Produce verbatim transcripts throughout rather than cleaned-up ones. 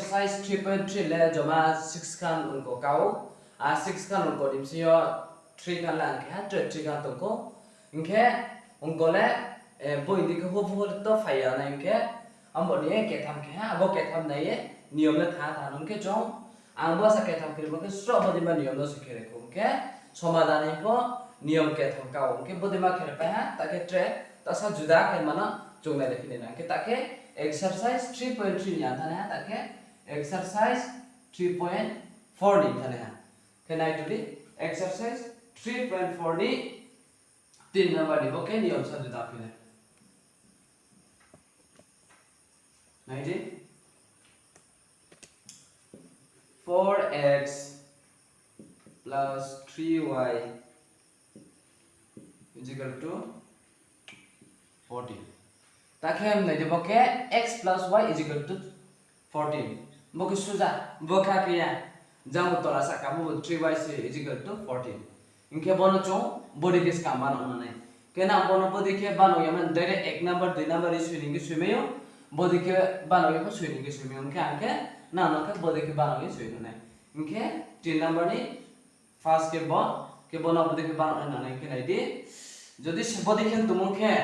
Exercise three point three le joma six khan ongko kau. A six khan ongko ni bsing yo three khan le ang khe ha, tre three khan tongko. Hing khe ongko le, eh, boi di khe hubu hu to phai ya nai hing khe, abo ni ketham khe ha, abo ketham nai ye niyom le tha tha nung khe chung, ang bo sa ketham khe rimo khe sroh bo di ma niyom no se khe rikhu hing khe, somadan ni pho niyom ketham kau hing khe bo di ma khe ripai ha, ta khe tre, ta sa juda khe mano chung nai le phini na. Hing khe ta khe exercise three point three ni ang thani ha, ta khe exercise three point four ni thani ha. Khe nai tuli, exercise three point four ni tin number ni bo khe niyom sa juda phi nai. Nai di, four x plus three y is equal to fourteen. Ta khe nai di bo khe x plus y is equal to fourteen. Bo khe suja, bo kha khe ya. Jang bo tola sahka bo three y se is equal to fourteen. Hing khe bono chung bo di khe skang bano nai. Khe nang bono bo di khe bano ya man direct ek number, dui number ri sui ni khe sui mai ou. Bo di khe bano ya pho sui ni khe sui mai ou. Hing khe ang khe nang no khe bo di khe bano ya sui nai. Hing khe tin number ni first khe bo, khe bono bo di khe bano nai nang nai khe nai di. Jodi se bo di khe tongmo khe,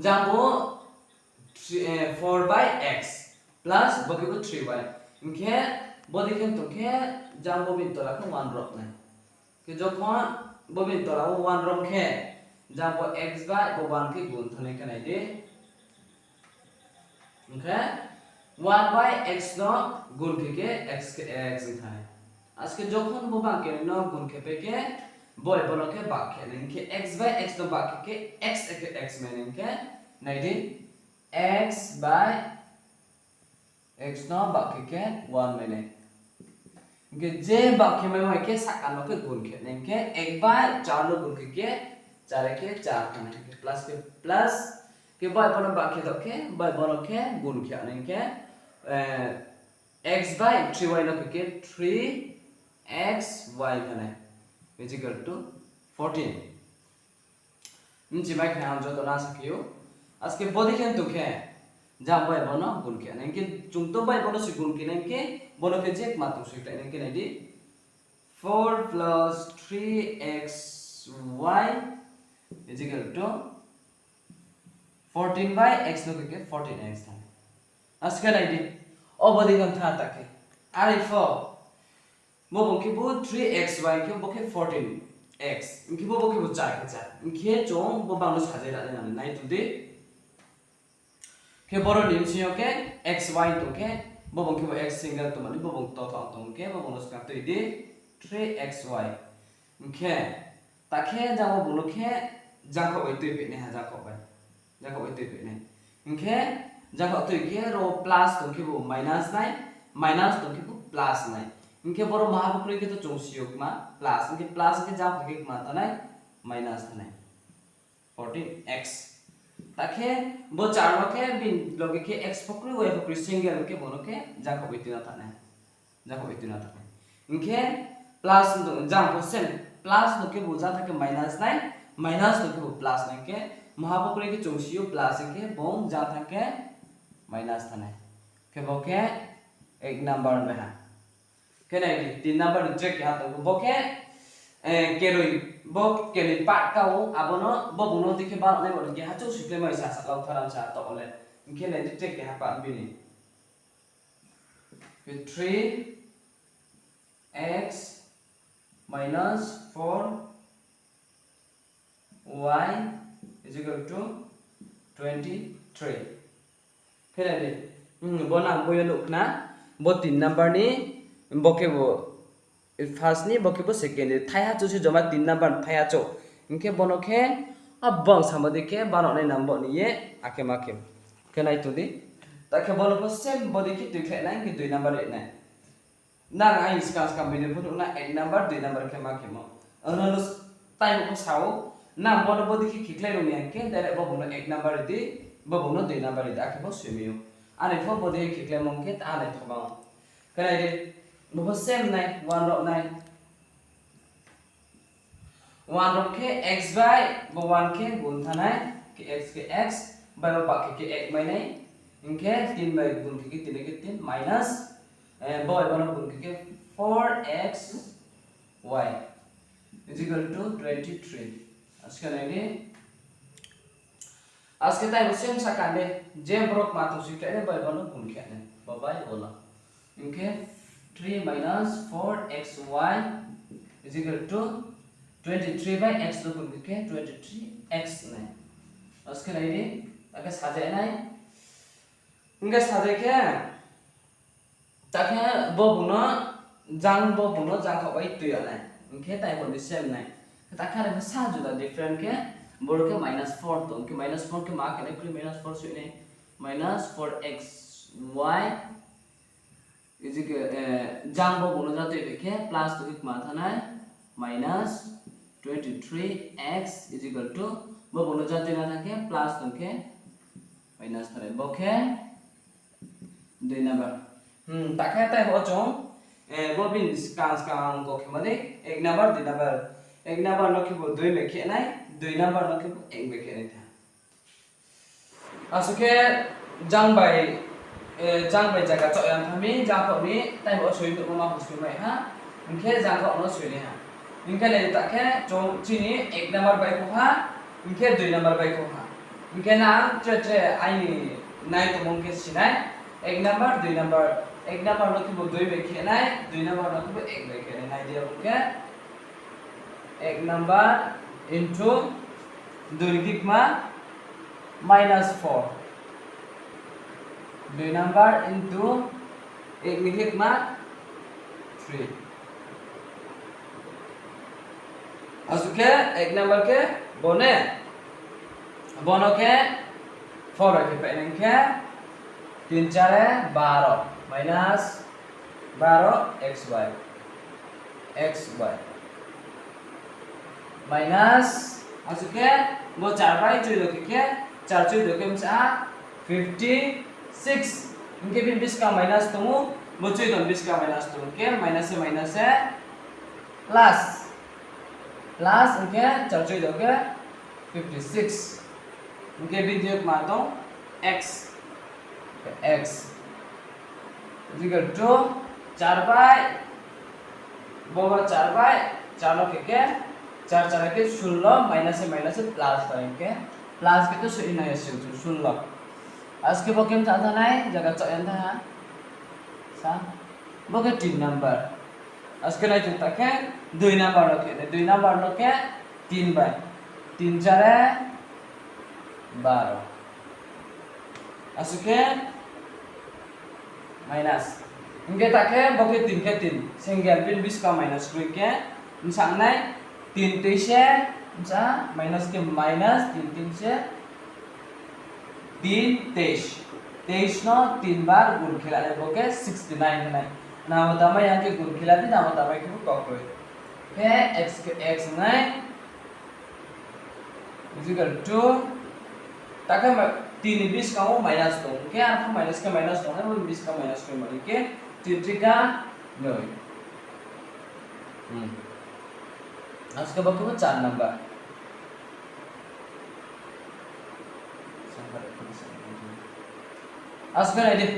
jang bo three, eh, four by x plus bo khe bo three y. Hing khe bo di khe tong khe jang bo bini tola khe one rop nai. Khe jokhon bo bini tola wo one rop khe, jang bo x by bo one khe gun thanai khe nai di. Hing khe one by x no gun khe khe x khe x ong thai. Aske jokhon bo bang khe no gun khe pai khe, bo bono khe bak khe nai hing khe x by x no bak khe khe x khe x mai nai hing khe nai di, x by x no bak khe khe one mai nai. Hing khe je bak khe mai mai khe sahka no khe gun khe nai hing khe ek by char no gun khe khe char khe char khe nai hing khe plus khe plus khe bai bono bak khe dok khe bai bono khe gun khe nai hing khe, eh, x by three y no khe khe three x y khe nai is equal to fourteen. Bchi mai khe ang joto no sa khe ou. Aske bo di khe tong khe, jang bai bono gun khe nai hing khe chung to bai bono se gun khe nai hing khe, bono khe je kma tong soi khe nai hing khe nai di. Four plus three x y is equal to fourteen by x no khe khe fourteen x thanai. Aske nai di. O bo di khe tha ta khe. Are pho. Bo bung khe bo three x y khe bo khe fourteen x. Hing khe bo, bo khe bo char khe char. Hing khe chung bo bang no sajai ra nai nang nai tong di. Khe boro ni bsing yo khe x y tong khe, bo bung khe bo x single tong mani, bo bung to tong tong khe, bo bung no skang tui di three x y. Hing khe, ta khe jang bo bung no khe jangkhaoh bai tui phi nai ha, jangkhaoh bai. Jangkhaoh bai tui phi nai. Hing khe, jangkhaoh tui khe ro plus tong khe bo minus nai, minus tong khe bo plus nai. Hing khe boro maha bo kroi khe to chung si ou kma, plus. Hing khe plus hing khe jangkhaoh khe kma thanai, minus thanai. Fourteen x. Ta khe bo char no khe bini loge khe x pho kroi, y pho kroi, single khe bo no khe jangkhaoh bai tui na thanai. Jangkhaoh bai tui na thanai. Hing khe plus no jang pho same, plus no khe bo jang tha khe minus nai, minus no khe bo plus nai khe, maha bo kroi khe chung si ou plus hing khe bo jang tha khe minus thanai. Khe bo khe ek number bai ha. Khe nai di, tin number ni tre keha tong khe, bo khe, eh, keroi, bo keroi part ka ou, abo no, bo bung no di khe bano nai bo ni keha chouh si khe mai sa sa lau tharam sa to le. Hing khe nai di tre keha part bini. Three x minus four y is equal to twenty three. Khe nai di, hmm, bo nang bo yo nuh khna, bo tin number ni, bo khe bo first ni, bo khe bo second ni, thaiha chouh se joma tin number ni thaiha chouh. Hing khe bo no khe, a bang samo di khe, bano nai nang bo ni ye, akhe ma khe. Khe nai tong di. Ta khe bo no pho same bo di khe tui khlai nai, hing khe dui number ri nai. Nang ang skang skang video pho nuh na ek number, dui number khe ma khemo. Ano no time pho sa ou, nang bo no bo di khe khikhlai rung ni hing khe direct bo bung no ek number ri di, bo bung no dui number ri di, akhe bo soi mi ou. Ani pho bo di khe khikhlai mung khe ta nai thoma ou. Khe nai di, bo pho same nai, one rop nai. One rop khe x bai bo one khe gun thanai, khe x khe x, bai bo bak khe khe ek mai nai. Hing khe tin bai gun khe khe tin khe tin minus, eh, bo bai bo no gun khe khe four x y is equal to twenty three. Askhe nai di. Askhe tai bo same sa kande, je borok ma tong si khe bo bai bo no gun khe nai. Bo bai bo no. Hing khe three minus four x y is equal to twenty three bai x no gun khe twenty three x nai. Askhe nai di, akhe saja nai. Hing khe saja khe, takhe bo bung no jang, bo bung no jang kha bai tui ya nai. Hing khe tai bo ni same nai. Takhe are sa juda different khe, boro khe minus four tong khe minus four khe ma khe nai, kri minus four sui nai. Minus four x y is equal, eh, jang bo bung no jatui bai khe plus tong khe kma thanai, minus twenty three x is equal to bo bung no jatui na thang khe plus tong khe minus thanai. Bo khe dui number. Hmm, takhe tai bo chung, eh, bo bini skang skang ko khe mani ek number, dui number. Ek number no khe bo dui bai khe nai, dui number no khe bo ek bai khe nai tha. Asuh khe jang bai, eh, jang bai jaga chaoh yang thami, jang kho ni tai bo soi tongmo ma hosoi mai ha. Hing khe jang kho no soi nai ha. Hing khe le takhe chung chini ek number bai kho ha, hing khe dui number bai kho ha. Hing khe nang tre tre aini nai tongmo khe sinai. Ek number, dui number. Ek number no khe bo dui bai khe nai, dui number no khe bo ek bai khe nai. Nai di abo khe ek number into dui ni khe kma minus four. Dui number into ek ni khe kma three. Asuh khe ek number khe bo ne, bo no khe four bai khe pai nai khe tin chare baro minus baro x y, x y. Minus, asuh khe bo char bai chuido khe khe, char chuido khe msa fifty six. Hing khe bini buskang minus tong ou, bo chuido ni buskang minus tong ou khe minus se minus se plus, plus hing khe char chuido khe fifty six. Hing khe bini thing yo kma tong x, x is equal to char bai, bo ba char bai, char no khe khe, char char khe sullo, minus se minus se plus ta hing khe, plus khe to soi nai ya se sullo. Asuh khe bo khe msa thanai, jaga chaoh yang tha ha. Sa, bo khe tin number. Asuh khe nai tong takhe, dui number no khe, dui number no khe tin bai, tin chare baro. Asuh khe minus. Hing khe takhe bo khe tin khe tin, single bini buskang minus kroi khe, msa nai, tin tei se, msa minus khe minus, tin tin se, tin teis. Teis no tin bar gun khe la nai, bo khe sixty nine nai. Namo tamo yang khe gun khe la di, namo tamo khe bo kok kroi. Khe x khe x nai is equal to, takhe ma, tin ni buskang wo minus tong khe, arphuh minus khe minus tong nai, bo ni buskang minus kroi mani khe, tin trika noi. Hmm. Asuh khe bo khe bo char number. Asuh khe nai di.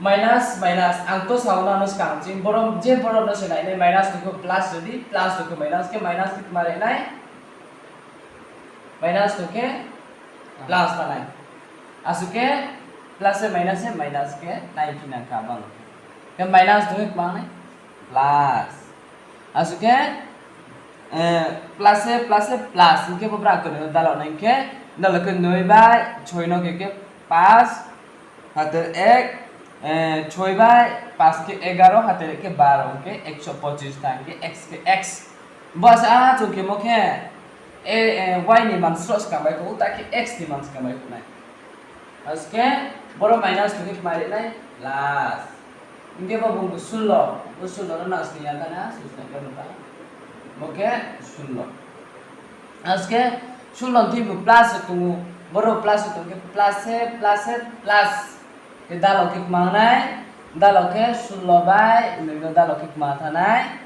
Minus, minus, ang to sao na no skang ching, boro, je boro no se nai nai, minus tong khe plus ri di, plus tong khe minus khe, minus khe kma ri nai. Minus tong khe plus ta nai. Asuh khe plus se minus se minus khe nai phi nang kha bang. Khe minus tong khe kma nai? Plus. Asuh khe, eh, plus se, plus se, plus. Hing khe bo bra khe no dalo nai khe, dalo khe noi bai choi no khe khe pas, hater ek, eh, choi bai pas khe egaro, hater ek khe baro, hing khe ekso pochis ta, hing khe x khe x. Bo asa chung khe mo khe, eh, eh, y ni man sroh skang bai kho, ta khe x ni man skang bai kho nai. Aske boro minus tong khe kma ri nai? Plus. Hing khe bo bung bo sullo, bo sullo no nang sni ya ta na, sni ya ta. Bo khe sullo. Aske sullo ni thing bo plus se tong ou, boro plus se tong khe plus se, plus se, plus. Khe dalo khe kma nai, dalo khe sullo bai noi no dalo khe kma tha nai.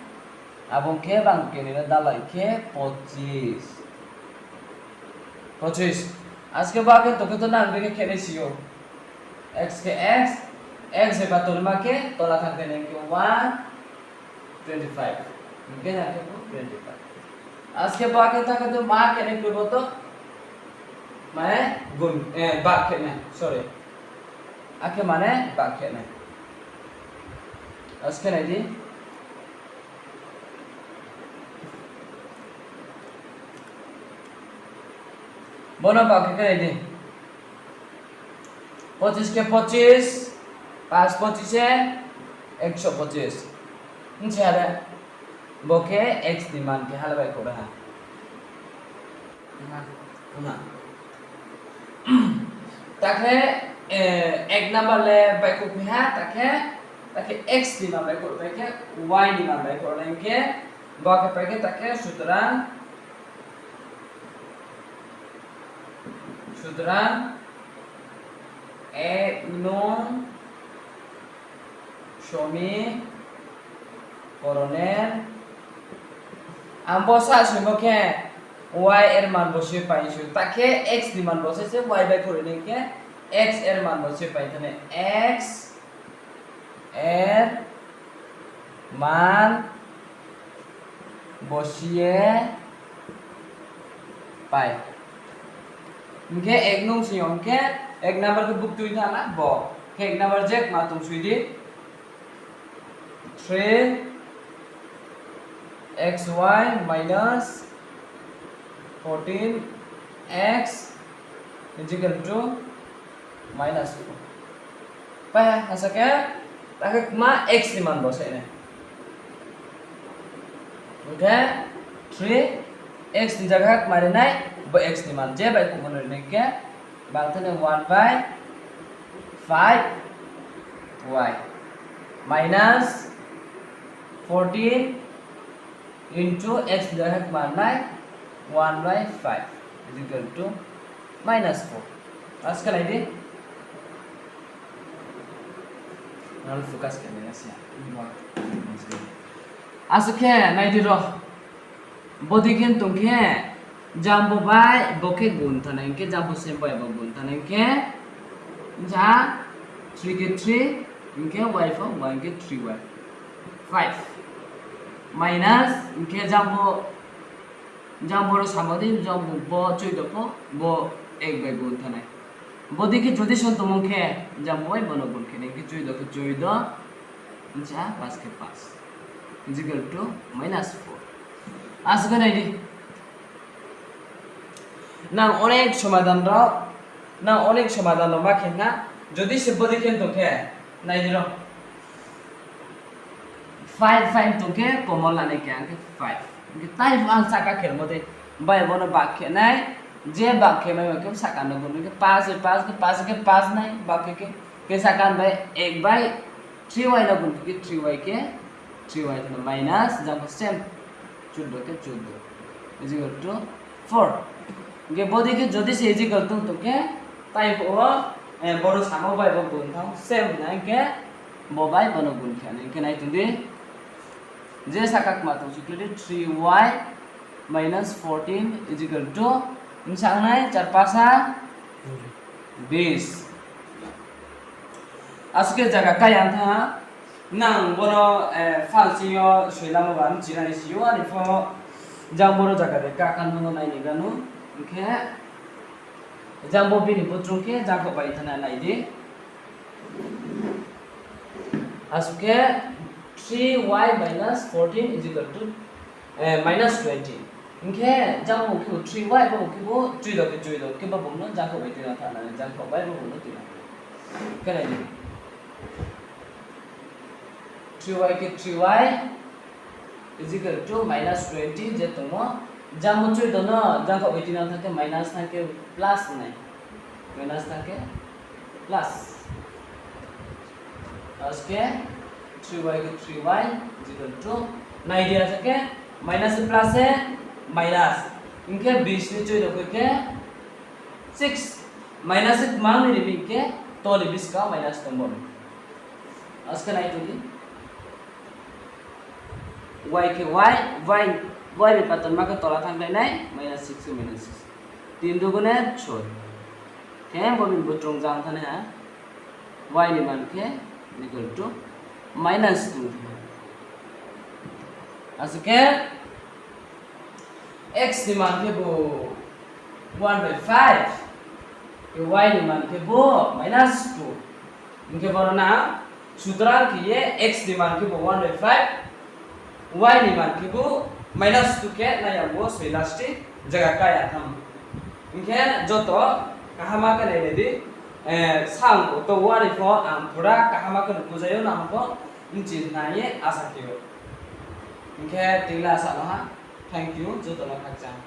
Abo khe bang khe noi no dalo khe pochis. Pochis. Aske bo khe tong khe to nang bikhe khe nai si ou. X khe x, x bai ba tolma khe tola thang khe nai khe one, twenty five. Hing khe nai khe bo twenty five. Askhe bo akhe thang khe to ma khe nai khe bo to, mane gun, eh, ba khe nai, sorry. Akhe mane ba khe nai. Askhe nai di. Bono ba khe khe nai di. Pochis khe pochis, pas pochis se ekso pochis. Hing se ha de, bo khe x ni man khe hala bai khouh ha. Takhe, eh, ek number le bai khouh phi ha, takhe, takhe x ni man bai khouh pai khe y ni man bai khouh nai khe, bo khe pai khe takhe সুতরাং, সুতরাং এক নং সমীকরণের, ang bo sa simo khe y er man bo se pai su, takhe x ni man bo se se y bai khouh nai khe x er man bo se pai thane x er man bo se pai. Hing khe ek nung sing yo hing khe ek number khe buktui tha na bo. Khe ek number je kma tong sui di. Three x y minus fourteen x is equal to minus four. Pai ha, asa khe, takhe kma x ni man bo se nai. Hing khe three x ni jaga kma ri nai, bo x ni man je bai khouh mo ri nai khe, bang thane one by five y minus fourteen into x ni jaga kma ri nai, one by five is equal to minus four. Askhe nai di. Nang focus khe nai ya se. Asa khe nai di ro. Bodei khe tong khe, jang bo bai bo khe gun thanai hing khe, jang bo same bai bo gun thanai hing khe, ja three khe three, hing khe y pho y hing khe three y. Five. Minus, hing khe jang bo, jang bo ro samo di, jang bo bo চৌদ্দ pho, bo ek bai gun thanai. Bodei khe যদি same tongmo khe, jang bo bai bo no gun khe nai hing khe চৌদ্দ khe চৌদ্দ, hing khe পাঁচ khe পাঁচ. Is equal to minus four. Asa khe nai di. Nang অনেক সমাধান rao, nang অনেক সমাধান rao ma khe na, যদি se bodei khe tong khe, nai di ro. Five, five tong khe common lanai khe, ang khe five. Hing khe tai ang sahka khe rimo dei. Bai bo no bak khe nai, je bak khe mai khe sahka no gun khe পাঁচ, পাঁচ khe পাঁচ khe পাঁচ nai, bak khe khe, khe sahka bai এক bai three y no gun khe three y khe, three y khe minus, jang bo same চৌদ্দ khe চৌদ্দ is equal to four. Hing khe bodei khe যদি se is equal to tong khe, tai pho, eh, bo ro samo bai bo gun thang same nai hing khe, bo bai bo no gun khe nai hing khe nai tong di. Je sahka kma tong si khe di three y minus fourteen is equal to, bsa nai চার পাঁচা বিশ. Asuh khe zaga kai ang tha, nang bo no, eh, pal sing yo soilamo ba mchinai si ou, ani pho jang bo ro zaga de ka khan no nai ni ganu, hing khe jang bo bini butrung khe jang kho bai thana nai di. Asuh khe three y minus fourteen is equal to, eh, minus twenty. Hing khe jang bo khe three y, bo khe bo চৌদ্দ khe চৌদ্দ, khe bo bung no jang kho bai tuinang thana, jang kho bai bo bung no tuinang. Khe nai di. Three y khe three y is equal to minus twenty je tongmo. Jang bo চৌদ্দ no jang kho bai tuinang thang khe minus thang khe plus nai. Minus thang khe plus. Asuh khe three y khe three y is equal to, nai di asuh khe minus se plus se minus. Hing khe বিশ ni চৌদ্দ khe khe six. Minus se kmang ni ri hing khe to ni buskang minus tong bo. Asuh khe nai tong di. Y khe y, y, y ni pattern ma khe tola thang nai, minus six khe minus six. তিন দুগুণে ছয়. Khe bo bini butrung jang thana ha. Y ni man khe equal to minus two. Asuh khe x ni man khebu one by five, y ni man khebu minus two. Hing khe boro na সুতরাং khe ye x ni man khebu one by five, y ni man khebu minus two khe nai ya bo soi last zaga kaya tham. Hing khe joto kaham khe nai nai di, sang to wari pho ang pura kaham khe no bujai yo nang pho bchi nai ye asa khe ou. Hing khe tini le asa no ha. Thank you, joto no khakchang.